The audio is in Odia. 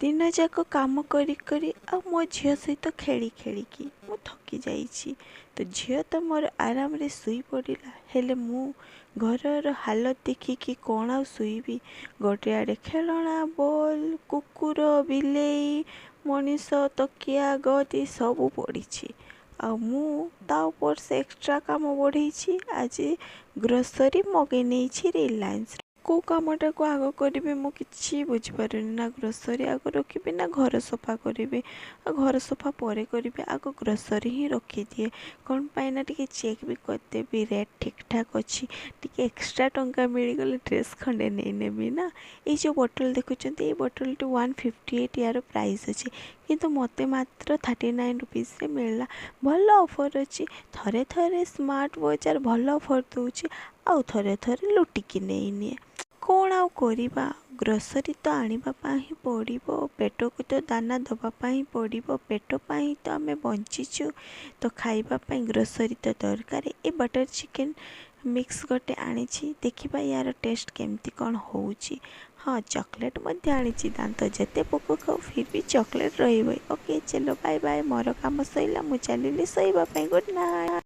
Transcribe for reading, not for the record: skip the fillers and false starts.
ଦିନଯାକ କାମ କରି କରି ଆଉ ମୋ ଝିଅ ସହିତ ଖେଳି ଖେଳିକି ମୁଁ ଥକି ଯାଇଛି। ତ ଝିଅ ତ ମୋର ଆରାମରେ ଶୋଇପଡ଼ିଲା, ହେଲେ ମୁଁ ଘରର ହାଲତ ଦେଖିକି କ'ଣ ଆଉ ଶୋଇବି? ଗୋଟେ ଆଡ଼େ ଖେଳଣା, ବଲ୍, କୁକୁର, ବିଲେଇ, ମଣିଷ, ତକିଆ, ଗଦି ସବୁ ପଡ଼ିଛି। ଆଉ ମୁଁ ତା ଉପରେ ସେ ଏକ୍ସଟ୍ରା କାମ ବଢ଼େଇଛି। ଆଜି ଗ୍ରୋସରୀ ମଗେଇ ନେଇଛି ରିଲାଏନ୍ସରୁ। କେଉଁ କାମଟାକୁ ଆଗ କରିବି, ମୁଁ କିଛି ବୁଝିପାରୁନି। ନା ଗ୍ରୋସରୀ ଆଗ ରଖିବି, ନା ଘର ସଫା କରିବି? ଆଉ ଘର ସଫା ପରେ କରିବି, ଆଗ ଗ୍ରୋସରୀ ହିଁ ରଖିଦିଏ। କ'ଣ ପାଇଁ ନା ଟିକେ ଚେକ୍ ବି କରିଦେବି ରେଟ୍ ଠିକ୍ଠାକ୍ ଅଛି। ଟିକେ ଏକ୍ସଟ୍ରା ଟଙ୍କା ମିଳିଗଲେ ଡ୍ରେସ୍ ଖଣ୍ଡେ ନେଇନେବି ନା। ଏଇ ଯେଉଁ ବୋଟଲ୍ ଦେଖୁଛନ୍ତି, ଏଇ ବୋଟଲ୍ଟି 158 ୟାର ପ୍ରାଇସ୍ ଅଛି, କିନ୍ତୁ ମୋତେ ମାତ୍ର 39 ରୁପିଜ୍ରେ ମିଳିଲା। ଭଲ ଅଫର୍ ଅଛି। ଥରେ ଥରେ ସ୍ମାର୍ଟ ବଜାର ଭଲ ଅଫର୍ ଦେଉଛି, ଆଉ ଥରେ ଥରେ ଲୁଟିକି ନେଇନିଏ। କ'ଣ ଆଉ କରିବା? ଗ୍ରୋସରୀ ତ ଆଣିବା ପାଇଁ ହିଁ ପଡ଼ିବ। ପେଟକୁ ତ ଦାନା ଦେବା ପାଇଁ ପଡ଼ିବ। ପେଟ ପାଇଁ ତ ଆମେ ବଞ୍ଚିଛୁ, ତ ଖାଇବା ପାଇଁ ଗ୍ରୋସରୀ ତ ଦରକାର। ଏ ବଟର୍ ଚିକେନ୍ ମିକ୍ସ ଗୋଟେ ଆଣିଛି, ଦେଖିବା ୟାର ଟେଷ୍ଟ କେମିତି କ'ଣ ହେଉଛି। ହଁ, ଚକୋଲେଟ୍ ମଧ୍ୟ ଆଣିଛି। ଦାନ୍ତ ଯେତେ ପୋକ ଖାଉ, ଫିର୍ ବି ଚକୋଲେଟ୍ ରହିବ। ଓକେ, ଚଲୋ, ବାଏ ବାଏ। ମୋର କାମ ସରିଲା, ମୁଁ ଚାଲିଲି ଶୋଇବା ପାଇଁ। Good night.